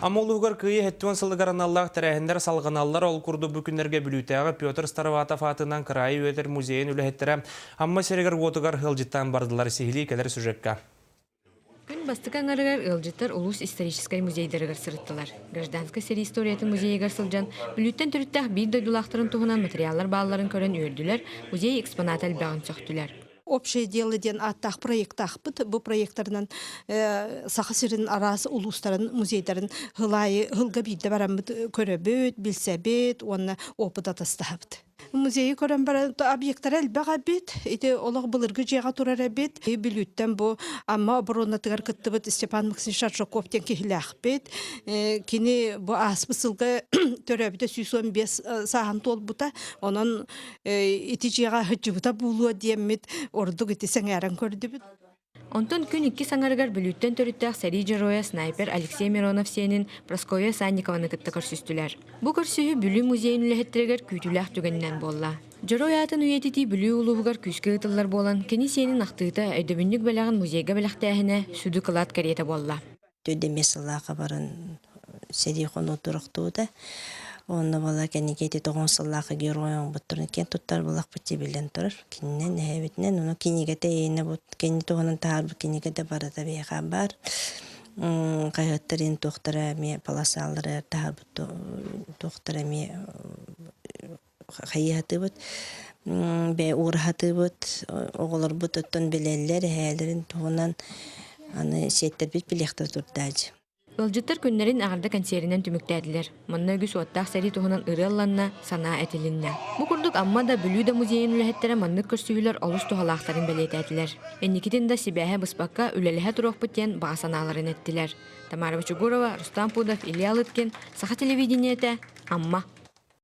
Амма улууһугар Кыайыы 70 сылыгар аналлаах тэрээһиннэр салҕаналлар. Ол курдук бу күннэргэ Бүлүүтээҕи Петр Староватов аатынан кыраайы үөрэтэр музейын үлэһиттэрэ Амма сиригэр-уотугар ыалдьыттаан бардылар. Сиһилии кэлэр сюжекка. Күн бастакы аҥарыгар ыалдьыттар улуус историческай музейдарыгар сырыттылар. Гражданскай сэрии историятын музейыгар сылдьан, Бүлүүттэн төрүттээх биир дойдулаахтарын туһунан материаллар баалларын көрөн үөрдүлэр, музей экспоната элбэҕин сөхтүлэр. Общее дело диэн ааттаах проектаахпыт. Бу проектарынан Саха сирин араас улуустарын музейдарын һыл һылга биирдэ бараммыт көрөбүт, билсэбит уонна опыт атастаһабыт. Музейы көрөн баран объектара элбэх эбит. Ити олох былыргы дьиэҕэ турар эбит. Бүлүүттэн бу Амма оборонатыгар кыттыбыт Степан Максимович Аржаков диэн киһилээхпит. Кини бу ааспыт сылга төрөөбүтэ 115 сааһын туолбута. Онон ити дьиэҕэ сылдьыбыта буолуо диэммит ордук ити сэҥээрэн көрдүбүт. Онтон күн иккис аҥарыгар Бүлүүттэн төрүттээх сэрии дьоруойа снайпер Алексей Миронов сиэнин Прасковья Санникованы кытта көрсүстүлэр. Бу көрсүһүү Бүлүү музейын үлэһиттэригэр күүтүүлээх түгэнинэн буолла. Дьоруой аатын үйэтитии Бүлүү улууһугар күүскэ ыытыллар буолан, кини сиэнин ахтыыта, өйдөбүнньүк бэлэҕин музейга бэлэхтээһинэ сүдү кылаат кэриэтэ буолла. Төдемес сыллаахха баран сэрии хонуутур охтубута. Онно буола кэнники ити тоҕон сыллаахха герой оҥорбуттарын киэн туттар буоллахпыт дии биллэн турар. Кининэн эһэбитинэн ону кинигэтэ иэнэ бу кини туһунан таһаарбыт кинигэтэ барыта биһиэхэ баар. Хаһыаттарын туохтара эмиэ полосалары таһаарбыт туохтара эмиэ хайыһатыбыт бэйэ уураһатыбыт оҕолорбут оттон билэллэр эһээлэрин туһунан аны сиэттэрбит билиэхтэрэ турдаачы. Ыалдьыттар күннэрин эҕэрдэ кэнсиэринэн түмүктээтилэр. Манна үгүс уоттаах сэрии туһунан ырыа ылланна, санаа этилиннэ. Бу курдук Амма да, Бүлүү да музейын үлэһиттэрэ маннык көрсүһүүлэр олус туһалаахтарын бэлиэтээтилэр. Инникитин да сибээһэ быспакка үлэлэһэ туруохпут диэн баҕа санааларын эттилэр. Тамара Бочугурова, Рустам Пудов, Илья Лыткин, Саха телевидениетэ, Амма.